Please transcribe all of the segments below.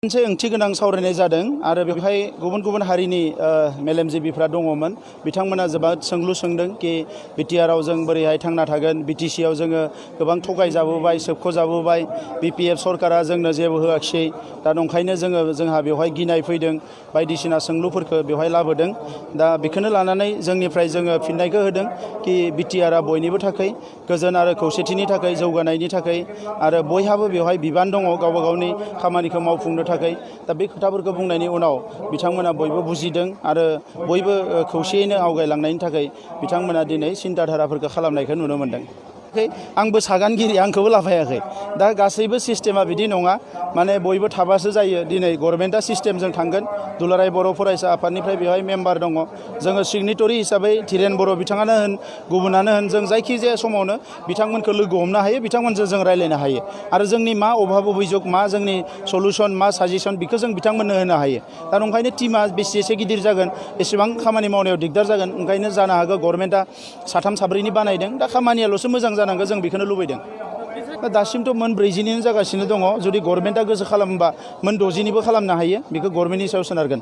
मोनसे ओंथि गोनां सावरायनाय जादों आरो बेवहाय गुबुन गुबुन हारिनि मेलेमजिबिफ्रा दङमोन। बिथांमोना जोबोद सोंलु सोंदों कि बिटिआरआव जों बोरैहाय थांना थागोन, बिटिसिआव जोङो गोबां थगायजाबोबाय, सोबख'जाबोबाय, बिपिएफ सरकारा जोंनो जेबो होआखिसै, दा नंखायनो जोंहा बेवहाय गिनाय फैदों, बायदिसिना सोंलुफोरखौ बेवहाय लाबोदों। दा बेखौनो लानानै जोंनिफ्राय जोङो फिननायखौ होदों कि बिटिआरआ बयनिबो थाखाय गोजोन आरो खौसेथिनि थाखाय, जौगानायनि थाखाय आरो बयहाबो बेवहाय बिबान दङ गावबा गावनि खामानिखौ मावफुंनो थाखाय। दा बे खोथाफोरखौ बुंनायनि उनाव बिथांमोना बयबो बुजिदों आरो बयबो खौसेयैनो आवगायलांनायनि थाखाय बिथांमोना दिनै सिन्ताधाराफोरखौ खालामनायखौ नुनो मोन्दों। आंबो सागानगिरि, आंखौबो लाफायाखै। दा गासैबो सिस्टेमा बिदि नङा, माने बयबो थाबासो जायो। दिनै गभर्नमेन्टआ सिस्टेमजों थांगोन। दुलाराय बर' फरायसा आफादनिफ्राय बेवहाय मेम्बार दङ। जोङो सिगनेटरि हिसाबै धीरेन बर' बिथाङानो होन, गुबुनानो होन, जों जायखिजाया समावनो बिथांमोनखौ लोगो हमनो हायो, बिथांमोनजों जों रायज्लायनो हायो आरो जोंनि मा अभाब अभियोग, मा जोंनि सलुसन, मा साजेसन, बेखौ जों बिथांमोननो होनो हायो। दा ओंखायनो टिमा बेसेसो गिदिर जागोन, एसेबां खामानि मावनायाव दिगदार जागोन। ओंखायनो जानो हागौ गभर्नमेन्टआ 3-4 बानायदों। दा खामानियाल'सो मोजां जानांगौ, जों बेखौनो लुबैदों। दासिमथ' मोन 40 जागासिनो दङ। जुदि गभर्नमेन्टआ गोसो खालामोबा मोन 60 खालामनो हायो। बेखौ गभर्नमेन्टनि सायाव सोनारगोन।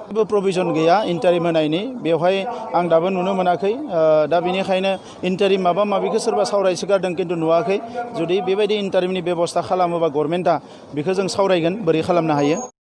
जेबो प्रभिजन गैया इन्टारिम होनायनि, बेवहाय आं दाबो नुनो मोनाखै। दा बेनिखायनो इन्टारिम माबा माबिखौ सोरबा सावरायसोगारदों, खिन्थु नुवाखै। जुदि बेबायदि इन्टारिमनि बेबस्था खालामोबा गभर्नमेन्टआ, बेखौ जों सावरायगोन बोरै खालामनो हायो।